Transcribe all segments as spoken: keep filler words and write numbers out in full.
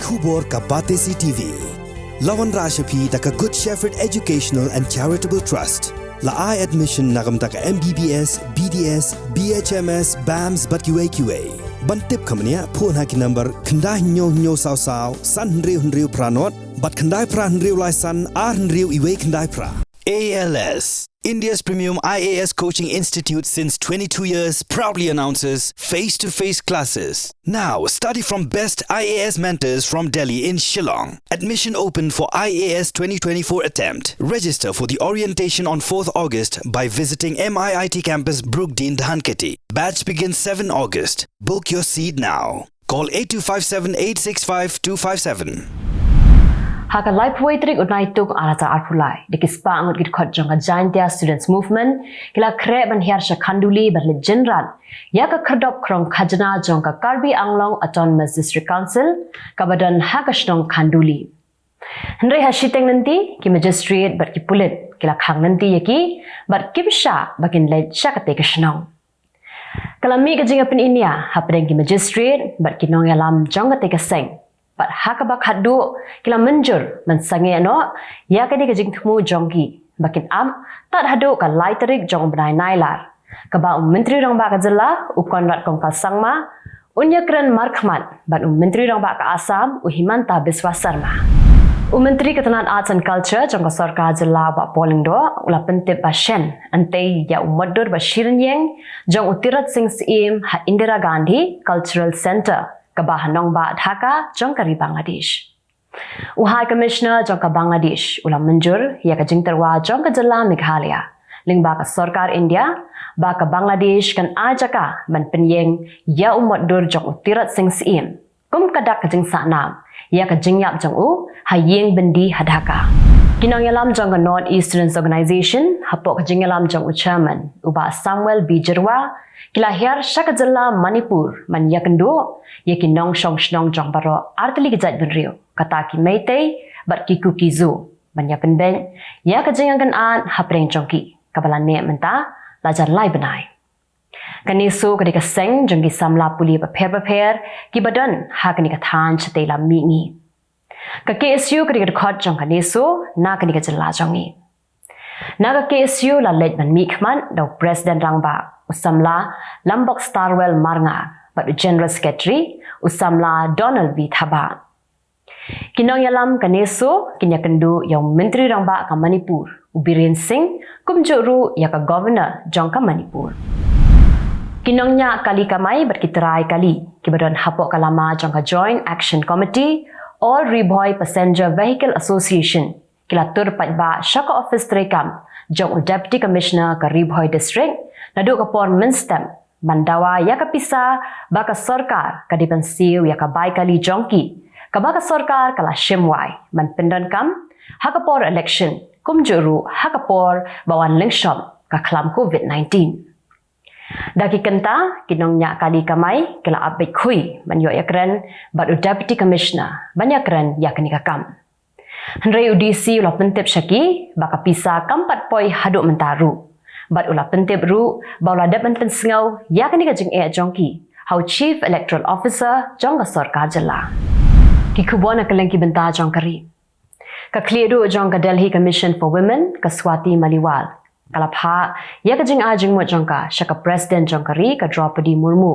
Khubor ka Batesi T V. La wanrah sha phi da ka Good Shepherd Educational and Charitable Trust. La ai admission na ka bynta ka M B B S, B D S, B H M S, BAMS bad kiwei kiwei. Ban tip kham bniah, phone ha ki number khyndai hynñiew hynñiew saw saw san hynriew hynriew phra nod bad khyndai phra hynriew lai san ar hynriew iwei khyndai phra. A L S, India's premium I A S coaching institute since twenty-two years, proudly announces face-to-face classes. Now, study from best I A S mentors from Delhi in Shillong. Admission open for I A S twenty twenty-four attempt. Register for the orientation on fourth August by visiting M I I T campus, Brookdean, Dhankheti. Batch begins seven August. Book your seat now. Call eight two five seven eight six five two five seven. Ha ka laiphew tarik u Naitung ar hajar arphew lai, da ki spah ngut ki dkhot jong ka Jaintia Students Movement ki la khreh ban hiar sha Khanduli ban leit jynrat ïa ka khyrdop khrong khajna jong ka Karbi Anglong Autonomous District Council kaba don ha ka shnong Khanduli. Hynrei ha shiteng lynti, ki magistrate bad ki pulit ki la khang lynti ïa ki bad ki pyrshah ba kin leit sha katei ka shnong. Ka la mih ka jingïapyniaid hapdeng ki magistrate bad ki nongïalam jong katei ka seng bad ha kaba khatduh ki la mynjur ban sangeh noh ïa kane ka jingthmu jong ki ba kin ap tad haduh ka lai tarik jong u bnai Nailar, kaba u Myntri Rangbah ka jylla u Conrad Kongkal Sangma un ïakren markhmat bad u Myntri Rangbah ka Assam u Himanta Biswa Sarma. U Myntri ka tnat Arts and Culture jong ka sorkar jylla Bah Paul Lyngdoh u la pyntip ba shen hynrei ïa u mutdur ba shirynieng jong u Tirath Singh Syiem ha Indira Gandhi Cultural Centre kaba ha nongbah Dhaka jong ka ri Bangladesh. U High Commissioner jong ka Bangladesh u la mynjur ïa ka jingtyrwa jong ka jylla Meghalaya lyngba ka sorkar India ba ka Bangladesh kan ai jaka ban pynïeng ïa u mutdur jong u Tirath Singh Syiem kum ka dak ka jingsahnam ïa ka jingïap jong u ha ïing byndi ha Dhaka. Ki nongïalam jong ka North East Students Organisation hapoh ka jingïalam jong u Chairman u Bah Samuel B Jyrwa ki la hiar sha ka jylla Manipur ban ïakynduh ïa ki nongshong shnong jong baroh artylli ki jaitbynriew, kata ki Meitei bad ki Kuki-Zo, ban ïapynbeit ïa ka jingïakynad hapdeng jong ki kaba la neh mynta la jan lai bnai. Ka NESO ka dei ka seng jong ki samla pule bapher bapher kiba don ha kane ka thaiñ shatei lam mihngi. Ka KSU ka dei ka dkhot jong ka NESO na kane ka jylla jong ngi. Na ka KSU la leit ban mihkhmat da u President Rangbah u samla Lambok Starwell Marngar bad u General Secretary u samla Donald B Thabah. Ki nongïalam ka NESO kin ïakynduh ïa u Myntri Rangbah ka Manipur u Biren Singh kumjuh ruh ïa ka Governor jong ka Manipur. Ki nongñiah kali kamai bad ki trai kali kiba don hapoh ka lama jong ka Joint Action Committee All Ri Bhoi Passenger Vehicle Association ki la tur paidbah sha ka ophis treikam jong u Deputy Commissioner ka Ri Bhoi District naduh ka por mynstep ban dawa ïa ka pisa ba ka sorkar ka dei ban siew ïa ka bai kali jong ki kaba ka sorkar ka la shim wai ban pyndonkam ha ka por election kumjuh ruh ha ka por ba wan lyngshop ka khlam Covid nineteen. Da ki kynta ki nongñiah kali kamai ki la ap beit khuid ban ïoh ïakren bad u Deputy Commissioner ban ïakren ïa kane ka kam. Hynrei u DC u la pyntip sha ki ba ka pisa kam pat poi haduh mynta ruh bad u la pyntip ruh ba u la dep ban pynsngew ïa kane ka jingeh jong ki ha u Chief Electoral Officer jong ka sorkar jylla. Ki khubor na kylleng ki bynta jong ka ri. Ka khlieh duh jong ka Delhi Commission for Women ka Swati Maliwal ka la phah ïa ka jingai jingmut jong ka sha ka President jong ka ri ka Droupadi Murmu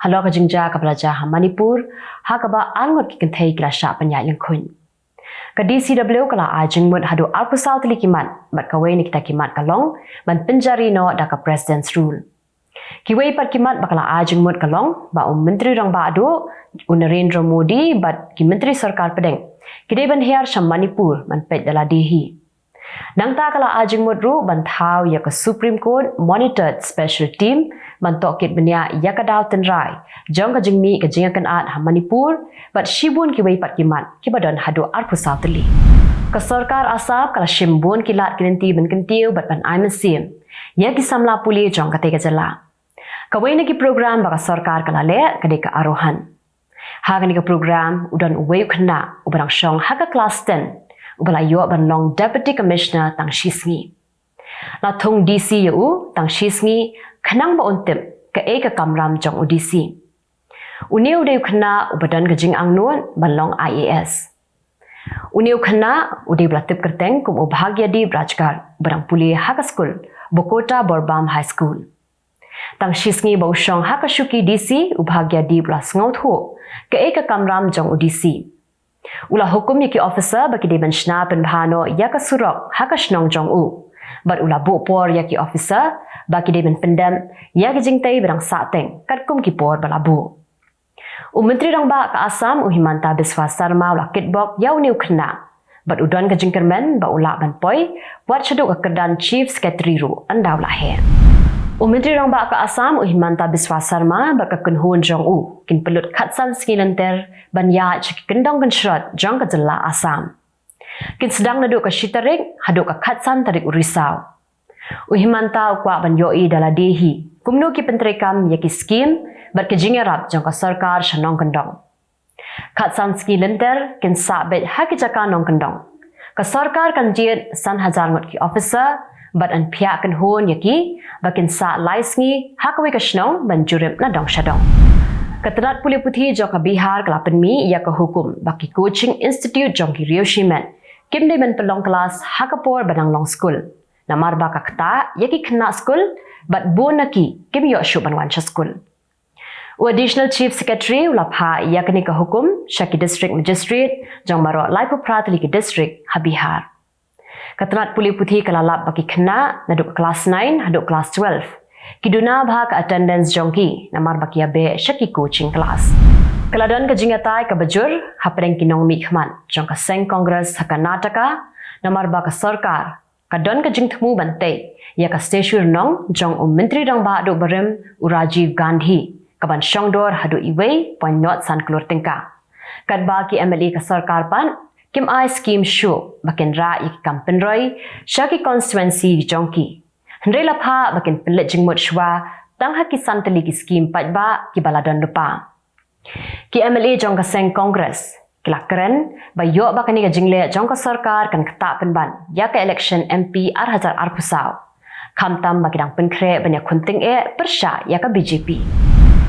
halor ka jingjia kaba la jia ha Manipur ha kaba arngut ki kynthei ki la shah pynïaid lyngkhuh. Ka DCW ka la ai jingmut haduh arphew saw tylli ki mat bad kawei na kita ki mat ka long ban pynjari noh da ka President's Rule. Kiwei pat ki mat ba ka la ai jingmut ka long ba u Myntri Rangbah duh u Narendra Modi bad ki Myntri Sorkar Pdeng ki dei ban hiar sha Manipur ban peit da lade hi. Nangta ka la ai jingmut ruh ban thaw ïa ka Supreme Court Monitored Special Team ban tohkit bniah ïa ka daw tynrai jong ka jingmih ka jingïakynad ha Manipur bad shibun kiwei pat ki mat kiba don haduh arphew saw tylli. Ka sorkar Assam ka la shim bun ki lad ki lynti ban kyntiew bad ban ai mynsiem ïa ki samla pule jong katei ka jylla. Kawei na ki program ba ka sorkar ka la leh ka dei ka Arohan. Ha kane ka program u don uwei u khynnah uba dang shong ha ka klas ten uba la ïoh ban long Deputy Commissioner tang shi sngi. La thung DC ïa u tang shi sngi khnang ba un tip kaei ka kamram jong u DC. Une u dei u khynnah uba don ka jingangnud ban long I A S. Une u khynnah u dei ba la tip kyrteng kum u Bhagyadip Rajgarh, ba dang pule ha ka skul Bokota Borbam High School. Tang shi sngi ba u shong ha ka shuki D C, u Bhagyadip u la sngewthuh kaei ka kamram jong u D C. U la hukum ïa ki officer ba ki dei ban shna pynbha noh ïa ka surok ha ka shnong jong u. Bad u la buh por ïa ki officer ba ki dei ban pyndep ïa ki jingtei ba dang sahteng katkum ki por ba la buh. U Myntri Rangbah ka Assam, u Himanta Biswa Sarma, u la kitbok ïa une u khynnah. Bad u don ka jingkyrmen ba u lah ban poi wat shaduh ka kyrdan Chief Secretary ruh ynda u la heh. U Myntri Rangbah ka Assam, u Himanta Biswa Sarma, bad ka kynhun jong u kin pynlut khatsan sngi lynter ban ïaid sha ki kyndong kynshrot jong ka jylla Assam. Kin sdang naduh ka shi tarik haduh ka khatsan tarik u Risaw. U Himanta u kwah ban ïohi da lade hi kumno ki pyntreikam ïa ki skim bad ki jingïarap jong ka sorkar sha nongkyndong. Khatsan sngi lynter kin sah beit ha ki jaka nongkyndong. Ka sorkar kan jied san hajar ngut ki officer bad yn phiah kynhun ïa ki ba kin sah lai sngi ha kawei ka shnong ban jurip na dong sha dong. Ka tnat pule puthi jong ka Bihar ka la pynmih ïa ka hukum ba ki coaching institute jong ki riew shimet kim dei ban pynlong klas ha ka por ba dang long skul. Namar ba ka ktah ïa ki khynnah skul bad bun na ki kim ïoh shuh ban wan sha skul. U Additional Chief Secretary u la phah ïa kane ka hukum sha ki District Magistrate jong baroh laiphew phra tylli ki district ha Bihar. Ka tnat pule puthi ka la lap ba ki khynnah naduh ka klas nine haduh klas twelve ki duna bha ka attendance jong ki namar ba ki ïa beh sha ki coaching class. Ka la don ka jingïatai kaba jur hapdeng ki nongmihkhmat jong ka seng Congress ha Karnataka namar ba ka sorkar ka don ka jingthmu ban tei ïa ka statue rnong jong u Myntri Rangbah duh barim u Rajiv Gandhi, ka ban shongdor haduh iwei point nod san klur tyngka. Katba ki M L A ka sorkar pat kim ai skim shuh ba kin rah ïa ki kam pynroi sha ki constituency jong ki. Hynrei la phah ba kin pynleit jingmut shuwa tang ha ki san tylli ki skim paidbah kiba la don lypa. Ki M L A jong ka seng Congress ki la kren ba ïoh ba kane ka jingleh jong ka sorkar kan ktah pynban ïa ka election M P ar hajar arphew saw, khamtam ba ki dang pynkhreh ban ïakhun tyngeh pyrshah ïa ka B J P.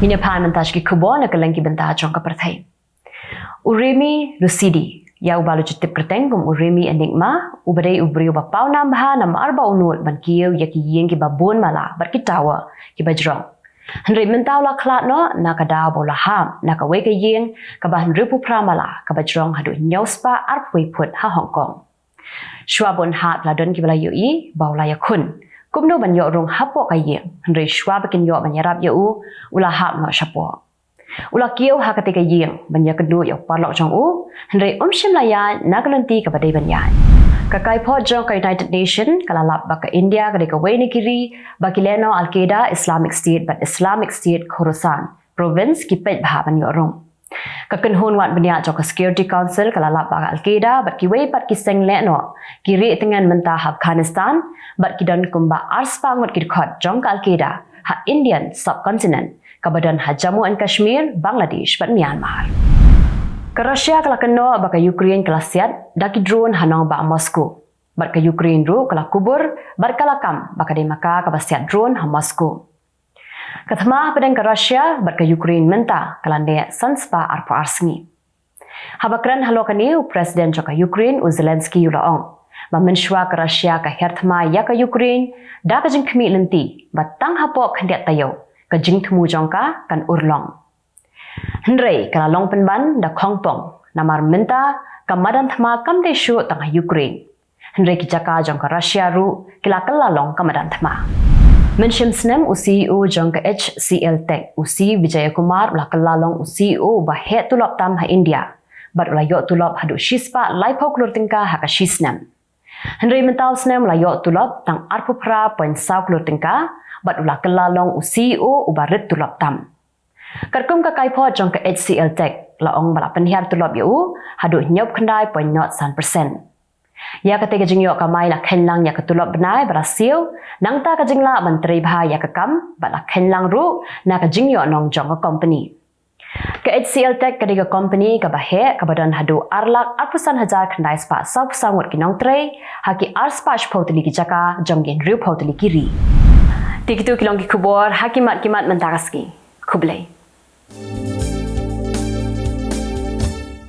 Ngin ïa pan mynta sha ki khubor na kylleng ki bynta jong ka pyrthei. U Remi Rusidi, ïa uba la ju tip kyrteng kum u Remi Enigma, uba dei u briew ba pawnam bha namar ba u nud ban kiew ïa ki ïing kiba bun mala bad ki tower kiba jrong. Hynrei mynta u la khlad noh na ka daw ba u la hap na kawei ka ïing kaba hynriewphew phra mala kaba jrong haduh hynñiewspah arphew wei phut ha Hong Kong. Shuwa ba un hap la don kiba la ïohi ba u la ïakhun kumno ban ïoh rung hapoh ka ïing, hynrei shuwa ba kin ïoh ban ïarap ïa u, u la hap noh shapoh. U la kiew ha katei ka ïing ban ïakynduh ïa u paralok jong u, hynrei um shym la ïaid na ka lynti kaba dei ban ïaid. Ka kaiphod jong ka United Nation ka la lap ba ka India ka dei kawei na ki ri ba ki lehnoh Al-Qaeda, Islamic State bad Islamic State Khorasan Province ki peit bha ban ïoh rung. Ka kynhun wad bniah jong ka Security Council ka la lap ba ka Al-Qaeda bad kiwei pat ki seng lehnoh ki rieh tyngen mynta ha Afghanistan bad ki don kumba arspah ngut ki dkhot jong ka Al-Qaeda ha Indian subcontinent kaba don ha Jammu and Kashmir, Bangladesh bad Myanmar. Ka Russia ka la kynnoh ba ka Ukraine ka la siat da ki drone ha nongbah Moscow. Bad ka Ukraine ruh ka la kubur bad ka la kam ba ka dei ma ka kaba siat drone ha Moscow. Ka thma hapdeng ka Russia bad ka Ukraine mynta ka la neh san spah arphew ar sngi. Haba kren halor kane, u President jong ka Ukraine u Zelensky u la ong ba mynshuwa ka Russia ka her thma ïa ka Ukraine da ka jingkhmih lynti ba tang hapoh khyndiat taïew ka jingthmu jong ka kan urlong. Hynrei ka la long pynban da khongpong namar mynta ka madan thma kam dei shuh tang ha Ukraine. Hynrei ki jaka jong ka Russia ruh ki la kylla long ka madan thma. Mynshem snem u C E O jong ka H C L Tech, u C Vijayakumar, u la kylla long u C E O uba heh tulop tam ha India bad u la ïoh tulop haduh shispah laiphew klur tyngka ha ka shisnem. Hynrei mynta u snem u la ïoh tulop tang arphew phra point saw klur tyngka bad u la kylla long u C E O uba rit tulop tam. Katkum ka kaiphod jong ka H C L Tech, la ong ba la pynhiar tulop ïa u haduh hynñiewphew khyndai point nod san percent. Ïa katei ka jingïoh kamai la kheiñ lang ïa ka tulop bnai ba la siew, nangta ka jinglah ban trei bha ïa ka kam bad la kheiñ lang ruh na ka jingïoh nong jong ka company. Ka H C L Tech ka dei ka company kaba heh kaba don haduh ar lak arphew san hajar khyndai spah sawphew saw ngut ki nongtrei ha ki arspah shiphew tylli ki jaka jong ki hynriewphew tylli ki ri. Te kito ki long ki khubor ha ki mat ki mat mynta ka sngi. Khublei.